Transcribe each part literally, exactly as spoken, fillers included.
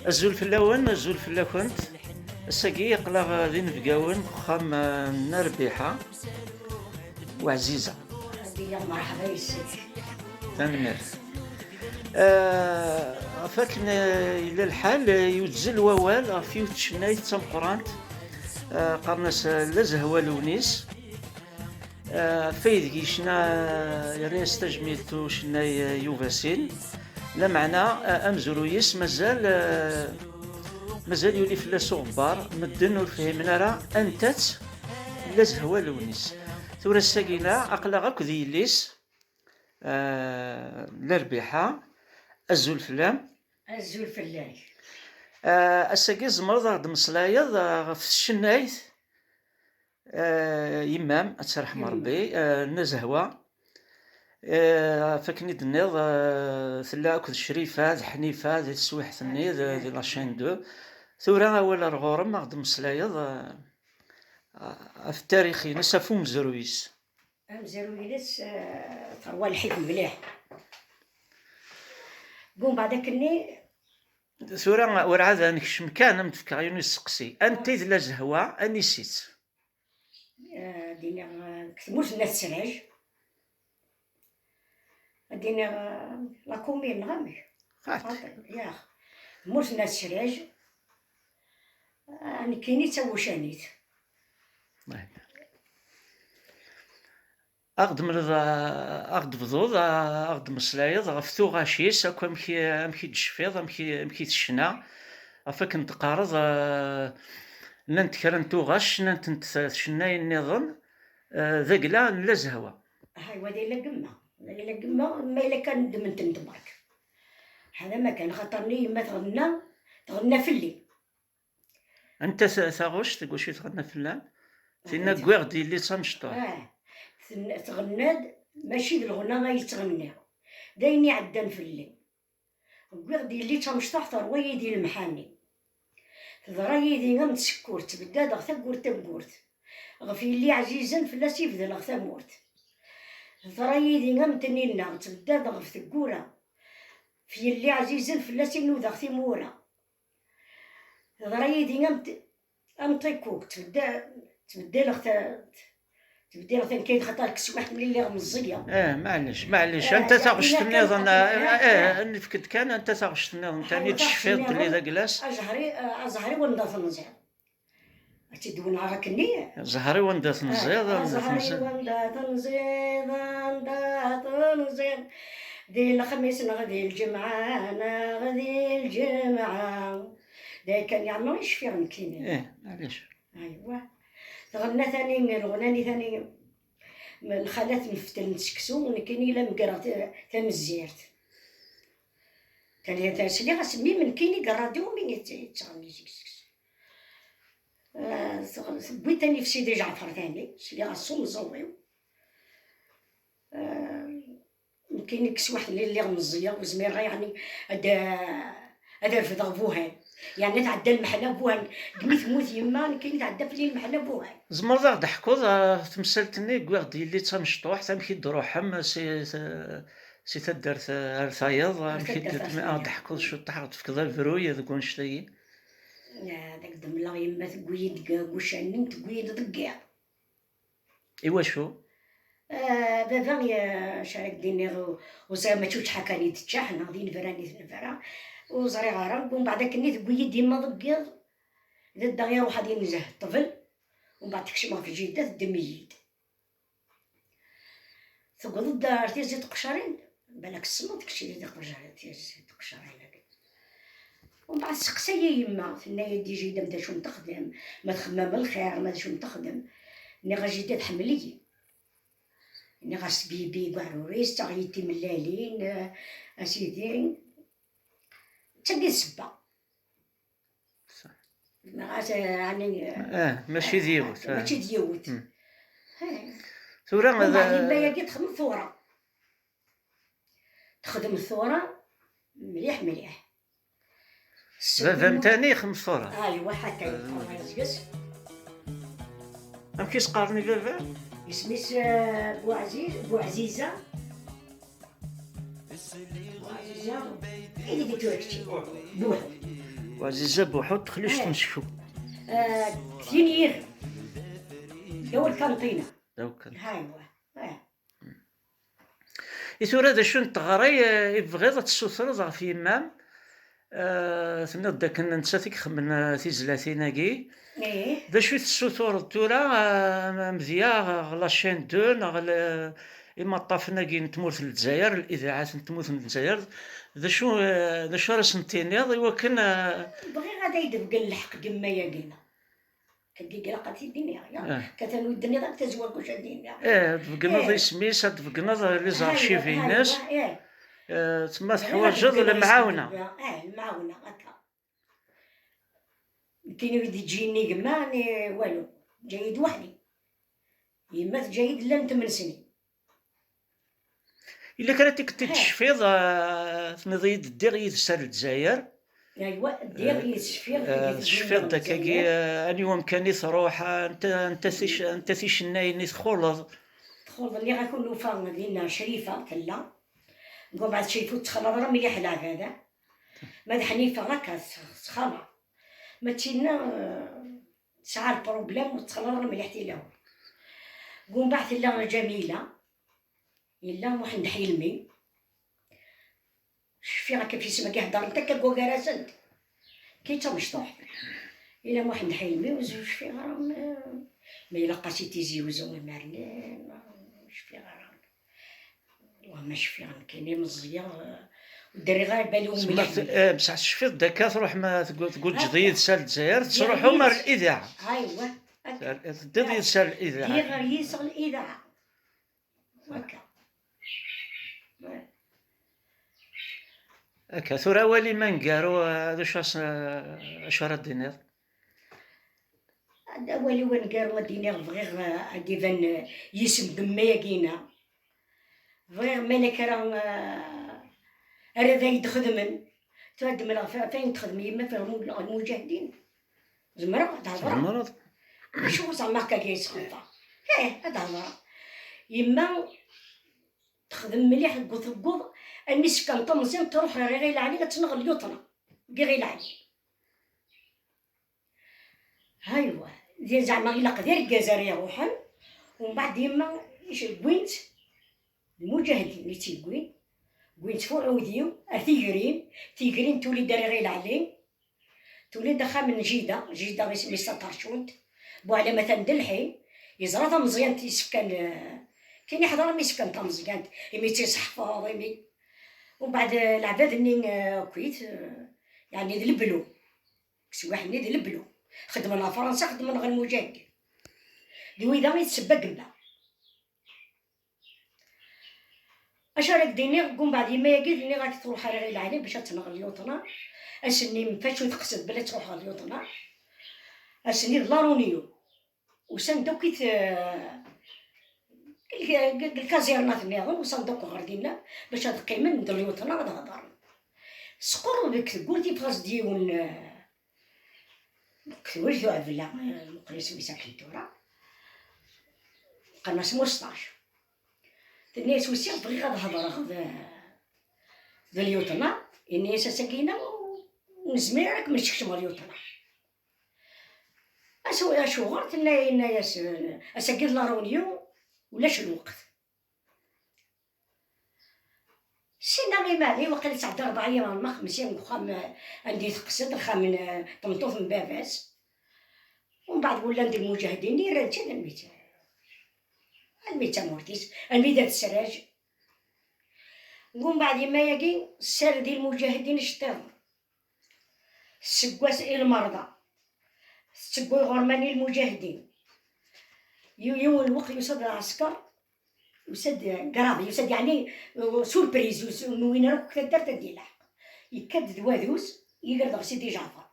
Azul fell-awen, azul fell-akent. Ass-agi aql-aɣ d inebgawen deg uxxam, eh, n Rbiḥa Weɛziza. Ad iliɣ merḥba yes-k. Tanemmirt. Eh, ɣef akken, eh, yella lḥal, eh, yuzzel wawal ɣef yiwet tcennayt d tameqqrant, eh, qqaren-as, eh, La Zehwa Lewnis. Eh, ɣef aydeg yecna, eh, yerra-yas tajmilt ucennay, eh, Yuba Sin. Lameɛna, eh, amezruy-is mazal, eh, mazal yuli fell-as uɣebbar. Medden ur fhimen ara anta-tt La Zehwa Lewnis. Tura ass-agi-na aql-aɣ akk d yelli-s, eh, La Rbiḥa. Azul fell-am. Azul fell-ak. Eh, ass-agi tzemreḍ ad ɣ-d-meslayeḍ, eh, ɣef tcennayt, eh, yemma-m, ad tt-yerḥem Rebbi, eh, Nna Zehwa. Eh, ɣef akken i d-tenniḍ, eh, tella akked Crifa d Ḥnifa di teswiḥt-nni, di, di la chaîne deux. Tura awal ar ɣur-m, ad ɣ-d-meslayeḍ, eh, ɣef tarix-ines, ɣef umezruy-is. Amezruy-ines, eh, terwa lḥif mliḥ. Bon, beɛd akkenni. Tura werɛad ad nekcem kan, ad m-d-fkeɣ yiwen usteqsi. Anta i d La Zehwa, anisi-tt? Eh, ad d-iniɣ, eh, deg tmurt n At Sraj. Ad d-iniɣ, eh, la commune neɣ amek? Xaṭi. Xaṭi, yax. Tmurt n At Sraj. Eh, nekkini d tawucanit. Ad ɣ-d-temleḍ, a-, a ɣ-d-tebduḍ, a-, a ɣ-d-meslayeḍ ɣef tuɣac-is, akk amek i, amek i d-tecfiḍ, amek i, amek i tecna, ɣef akken d-teqqareḍ, a, llant kra n tuɣac, cnant-tent tcennayin nniḍen, a, d agla n La Zehwa. Aywa, d ayla n yemma, d ayla n yemma, ma yella kan ddment-tent berk. Hada ma kan, xaṭer-nni yemma tɣenna, tɣenna fell-i. Anta ta-, taɣect deg wacu i tɣenna fell-am? Tinna, anta? Wwiɣ-d yelli d tamecṭuḥt. Ah, ten-, tɣenna-d, mačči d lɣna ay ttɣenniɣ, d ayen iɛeddan fell-i. Wwiɣ-d yelli d tamecṭuḥt, terwa-yi di lemḥani. Teḍra yid-i am tsekkurt, ttbeddadeɣ taggurt taggurt. Ɣef yelli ɛzizen fell-as i bedleɣ tamurt. Teḍra yid-i am tninna, ttbeddadeɣ ɣef teggura. F yelli ɛzizen fell-as i nudaɣ timura. Teḍra yid-i am t-, am ṭikuk, tbedda-, ttbeddaleɣ ta-, ttbeddaleɣ tankayt xaṭer deg teswiḥt-nni lliɣ meẓẓiya. Eh, maɛlic, maɛlic. Eh, anta taɣect nniḍen, eh, eh, eh, nefk-d kan anta taɣect nniḍen, tani tecfiḍ belli d agla-s. Aẓehri, eh, aẓehri wanda tenziḍ. Ad tt-id-wenɛeɣ akkenni. Ẓẓher-iw anda tenziḍ, anda tenziḍ. Anda tenziḍ, anda tenziḍ. Di lexmis neɣ di lǧemɛa, neɣ di lǧemɛa. D akken yeɛmer i cfiɣ nekkini. Ih, maɛlic. Aywa. Tɣenna tani, lɣnani tani, lxalat mfetlen seksu, nekkini la megreɣ ta-, tamezzirt. Tani, ta-, sliɣ-as mmi nekkini deg rradyu mi yettɣenni seksu. Ah, tewwi tani f Sidi Ǧeɛfer tani, sliɣ-as s umẓaw-iw. Ah, nekkini deg teswiḥt-nni lliɣ meẓẓiyeɣ, ur zmireɣ yeɛni ad, ad refdeɣ Buhan. Yeɛni tɛedda lmeḥna Buhan, deg mi temmut yemma, nekkini tɛedda fell-i lmeḥna Buhan. Tzemreḍ ad ɣ-d-teḥkuḍ, ah, temsalt-nni, wwiɣ-d yelli d tamecṭuḥt, amek i d-truḥem si, si taddart ar tayeḍ, amek i d-, ad ɣ-d-teḥkuḍ cwiṭ, ad ɣ-d-tefkeḍ abruy deg wannect-agi? Ad ak-d-mleɣ yemma tewwi-yi-d deg wuccanen, tewwi-yi-d deg yiḍ. Iwacu? Ah, baba, ya, acu ara k-d-iniɣ, ur ẓriɣ, mačči učḥa kan i d-teččaḥ, neɣ d inebran i t-nebra, ur ẓriɣ ara. Umbeɛd akkenni tewwi-yi-d yemma deg yiḍ, dadda iruḥ ad inzeh ṭṭbel, umbeɛd tekcem ɣef jida, teddem-iyi-d. Tewweḍ-d ar Tizi Teqcrin, balak tessneḍ kečč Tizi Teqcrin, Tizi Teqcrin-agi. Umbeɛd testeqsa-yi yemma, tenna-yi-d: "Ijidam d acu n texdem, ma txemmem lxir, ma d acu n texdem?" Nniɣ-as: "Jida tḥemmel-iyi." Nniɣ-as: "Bibi deg uɛrur-is, taɣ-iyi-d timellalin, a sidi." D tagi d ssebba. Neɣ, eh, ɛni, eh, mačči d yiwet, eh, mačči d yiwet. Hmm. Eh. Tura, umbeɛd, eh, yemma-agi texdem tura. Texdem tura mliḥ, mliḥ. Baba-m tani ixdem tura. Aywa, ḥatta. Baba-m. Amek i s-qqaren i baba? Isem-is, eh, Buɛziz, Buɛziza. Buɛziza, ini di tura kečči. Buh. Ɛziza Buḥu, texlict n sekku. Tin yiɣ. Daw lkanṭina. Daw lkanṭina. Hay wa. I tura d acu n teɣri i tebɣiḍ ad tessutreḍ ɣef yemma-m? Tenniḍ-d akken d nettat i ixemmen tizlatin-agi. D acu i tessutureḍ tura, amedya ɣer la chaîne deux neɣ imaṭṭafen-agi n tmurt n Lezzayer, lidaɛat n tmurt n Lezzayer? D acu d acu ara sen-tiniḍ i wakken? Bɣiɣ ad ay-d-bgen lḥeqq n yemma-agi-ina. Tagi ilaq ad t-id-iniɣ, ya. Katan ur d-tenniḍ akk tazwara kuc ad d-iniɣ. Ih, ad tbeggneḍ isem-is, ad tbeggneḍ les archives-ines. Tma teḥwaǧeḍ lemɛawna. Ih, lemɛawna, akka. Nekkini ur d-ǧǧin ni gma ni walu. Ǧǧan-iyi-d weḥd-i. Yemma teǧǧa-yi-d llan tmen snin. Yella kra tikkelt i d-tecfiḍ, tenniḍ-iyi-d ddiɣ yid-s ar Lezzayer? Aywa, ddiɣ yid-s, cfiɣ. Tecfiḍ-d akkagi, aniwa amkan i truḥ, anta, anta tic-, anta ticennayin i txuleḍ? Txuleḍ, nniɣ-ak ur nufa dinna Crifa tella. Deg umbeɛd Crifa ur tettxalaḍ ara mliḥ leɛbada. Ma d Ḥnifa akka, tettxalaḍ. Ma d tinna, tesɛa lprublem ur tettxalaḍ ara mliḥ tilawin. Deg umbeɛd tella Ǧamila. Yella Muḥend Ḥilmi. Cfiɣ akka f isem-agi heddrent akka deg wagar-asent. Kečč d tamecṭuḥt. Yella Muḥend Ḥilmi, ur cfiɣ ara ma, ma yella Qasi Tizi Uzzu imarnen, ur cfiɣ ara. Wallah ma cfiɣ nekkini meẓẓiyeɣ, ur d-rriɣ ara bali. Bessah tecfiḍ-d akka truḥem, tguǧǧeḍ yid-s ar Lezzayer, tettruḥum ar lidaɛa. Aywa. Teddiḍ yid-s ar lidaɛa. Ddiɣ yid-s ar lidaɛa. Akka. Akka, tura awal-im aneggaru, d acu as-, acu ara d-tiniḍ? Awal-iw aneggaru ad d-iniɣ, bɣiɣ ad d-iban yisem n yemma-agi-ina. Bɣiɣ ma yella kra ara d ay-d-xedmen. Tura ad d-mleɣ ɣef ayen texdem yemma ɣef lmuǧahdin. Zemreɣ ad hedreɣ? Tzemreḍ. Acu zeɛma akka-agi yesxenfer? Ih, ad hedreɣ. Yemma texdem mliḥ deg utegguḍ, almi s-fkan tamẓint truḥ ɣer Iɣil Ɛli ad tenɣ lyuṭna deg Iɣil Ɛli. Haywa, di zeɛma ilaq d argaz ara iruḥen, umbeɛd yemma wwin-tt lmuǧahdin i tt-iwwin, wwin-tt f uɛudiw ar Tigrin, Tigrin tuli-d ar Iɣil Ɛli. Tuli-d axxam n jida, jida isem-is Taṭercunt, Buɛlam atan d lḥin, yeẓra tameẓyant isefkan, eh, kan iḥḍer am isefkan tameẓyant, imi tt-iseḥfeḍ, imi. Umbeɛd, eh, leɛbad-nni, eh, akkit, eh, yeɛni d leblu. Swaḥ-nni d leblu. Xeddmen ɣer Fransa, xeddmen ɣer lmuǧahidin. D wida i d ssebba n yemma. Acu ara k-d-iniɣ, deg umbeɛd yemma-agi, d-nniɣ-ak truḥ ar Iɣil Ɛli bac ad tenɣ lyuṭna. Ass-nni mfac ur teqsed belli ad truḥ ɣer lyuṭna. Ass-nni d la réunion. Usan-d akk i t-, deg, deg lkaẓirnat nniḍen, usan-d akk ɣer dinna bac ad qqimen d lyuṭna ad hedren. Squrreb deg tewwurt, yeffeɣ-as-d yiwen, eh, deg tewwurt uɛebla, eh, meqqer isem-is akken tura. Qqaren-as Mustac. Tenna-yas: "Usiɣ bɣiɣ ad hedreɣ d, d lyuṭna." Yenna-yas: "Ass-agi-ina ur nezmir ara ad kem-nsekcem ɣer lyuṭna." Acu, acuɣer? Tenna, yenna-yas: "Ass-agi d la réunion, ulac lweqt." Sina imali, waqila tesɛedda rebɛa yyam ɣer ma xemsa yyam deg uxxam, eh, anda i teqsed, axxam n, eh, tmeṭṭut n baba-s. Umbeɛd wullan-d lmuǧahdin, rran-tt almi d, almi d tamurt-is, almi d at Sraj. Umbeɛd yemma-agi tessared i lmuǧahdin iceṭṭiḍen. Tesseggas i lmerḍa, tetteggu iɣurman i lmuǧahdin. Yu-, yiwen lweqt yusa-d lɛesker, yusa-d grave, yusa-d yeɛni, uh, surprise, ur s-, ur newwin ara akk taddart ad d-ilḥeq. Yekka-d d waduz, yeger-d ɣer Sidi Ǧaɛfeṛ.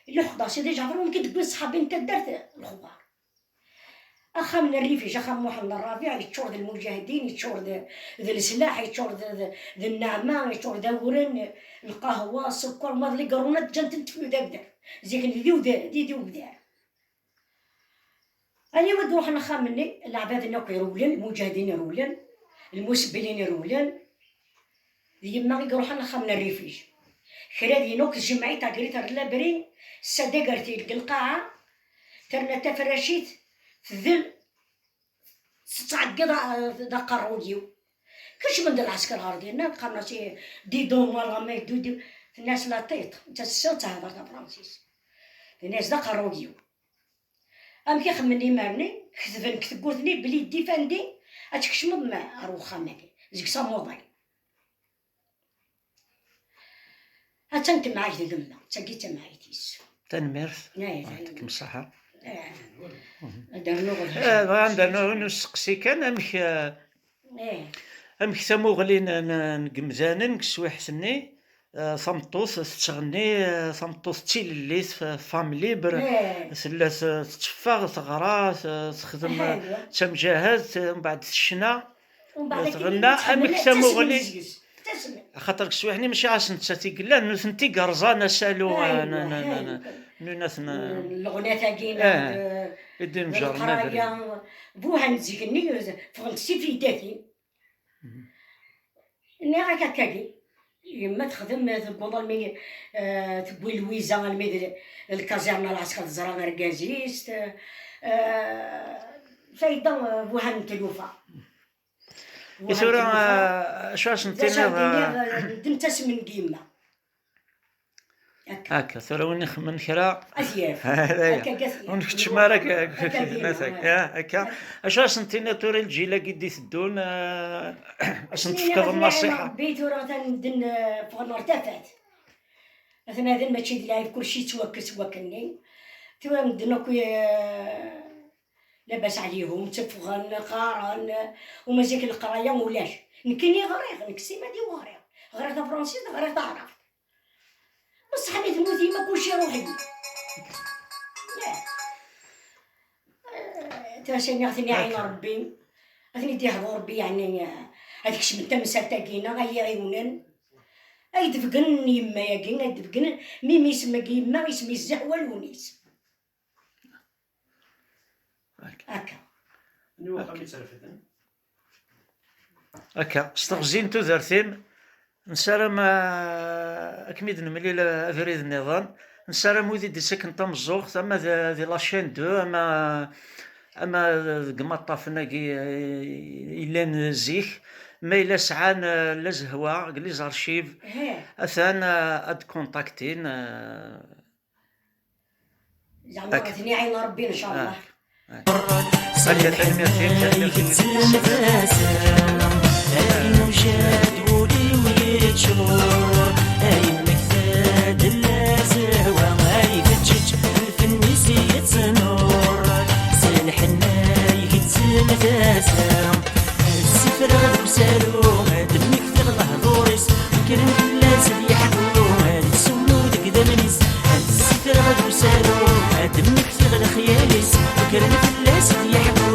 Iluḥeq-d ɣer Sidi Ǧaɛfeṛ, win i d-wwin ṣṣḥabi n taddart lexbar. Axxam n rrifij, axxam Muḥend Rrabiɛ, yeččur d lmuǧahdin, yeččur d, d leslaḥ, yeččur d, d, d nneɛma, yeččur d awren, lqahwa, sskeṛ, ma d ligrunat, ǧǧan-tent f-, d abdar. Zik d iwdar, d, d iwdar. Aniwa d-iruḥen axxam-nni? Leɛbad-nni akk irewlen, lmuǧahdin irewlen, lmusebbilin irewlen. D yemma i iruḥen axxam n rrifij. Kra din akk tjemɛit agri terra labri, ssadager-t deg lqaɛa, terna taferracit, tdel, tettɛeggiḍ, a-, d aqerruy-iw. Kecmen-d lɛesker ɣer dinna, qqaren-as i Didon, wala ma yeddu di-, tenna-as la tête, netta tessawel, tehder tafransist. Tenna-as d aqerruy-iw. Amek i xemmen imarni? Ketben deg tewwurt-nni belli difandi ad tkecmeḍ ma-, ar wexxam-agi, zeg samuḍay. Attan temɛayt d gma, d tagi d tamɛayt-is. Tanemmirt. Ay, tanemmirt. Yɛṭikem ṣṣeḥḥa. Eh, ad rnuɣ d Eh, bɣa ad rnuɣ yiwen usteqsi kan, amek, eh, Eh. Amek tamuɣli n, n, n yemdanen deg teswiḥt-nni, eh, tameṭṭut tettɣenni, eh, tameṭṭut d tilellit, f-, femme libre, Eh. Tella t-, tetteffeɣ, teɣra, t-, texdem, Eh, d tamjahadt, eh, mbeɛd tecna, Umbeɛd akken tɣenna, i amek tettxemmil, tamuɣli? Tasem. Axaṭer deg teswiḥ-nni mačči ɣas nettat i yellan, nutenti i yerẓan asalu, Aywa, eh, n, n, n, n, aywa. n unat n, N leɣnat-agi, Eh, neɣ d, i d-inejren d leqraya. Abrid. Buhan zik-nni, ffɣent s tifidatin. Mhm. Nniɣ-ak akkagi. Yemma texdem, tewweḍ almi, eh, tewwi lwiza almi d, d lkazirna lɛesker teẓra argaz-is, eh, fayda, eh, Buhan n tlufa. I tura, eh, acu ad sen-tiniḍ, eh, d acu ad d-iniɣ, eh, d netta asem n yemma. Akka. Akka, tura win ixemmen kra. Ad yaf. Aya. Akka, akka, ur nkeččem ara akka, akka, akka, akka, dina, akka, akka. Ya, akka. Acu ad sen-tiniḍ tura i lǧil-agi d-iteddun, eh, ad sen-tefkeḍ Ttini, nnṣiḥa? Rebbi tura atan medden, eh, ffɣen ɣer tafat. Atan atan mačči d lɛib, kulci yettwakkes wakkenni. Tura medden akk, eh, Labas ɛlihum, tteffɣen, qqaren, u mazal leqraya ulac. Nekkini ɣriɣ, nekk simad-iw ɣriɣ. Ɣriɣ tafransist, ɣriɣ taɛrabt. Bṣeḥ mi temmut yemma kulci iruḥ-iyi. Tura sani ad ten-iɛin Rebbi, ad ten-id-iḥḍu Rebbi, yeɛni, ad kecmen tamsalt-agi neɣ ad iyi-ɛiwnen. Ad d-beggen yemma-agi, ad d-beggen mi, mi isem-agi yemma, isem-is Zehwa Lewnis. Akka. Akka. Akka, s teɣzi n tudert-im, nessaram, ah, akken i d-nemlil, ah, abrid nniḍen, nessaram wid i d-ittaken tameẓẓuɣt, ama d, di la chaîne deux, ama, ama deg imaṭṭafen-agi, eh, yellan zik, ma yella sɛan, ah, la zehwa, deg les archives, Ih. atan, ah, ad d-kontaktin, ah, Zeɛma Ak- ad ten-iɛin Rebbi, ncallah. Ak. Ak. Akka, tanemmirt-im, tanemmirt-im. Ay nujad wul-iw yeččur, ay mmekta d lezhwa, ay teǧǧeǧ lfen-is yettnur, s lḥenna igezzem tasa. Ad ssifreɣ d usaru, ad d-mmektiɣ lehdur-is, kkren fell-as ad yeḥku, ad yessummud deg idammen-is. Ad ssifreɣ d usaru, ad d-mmektiɣ lexyal-is, kkren fell-as ad yeḥku,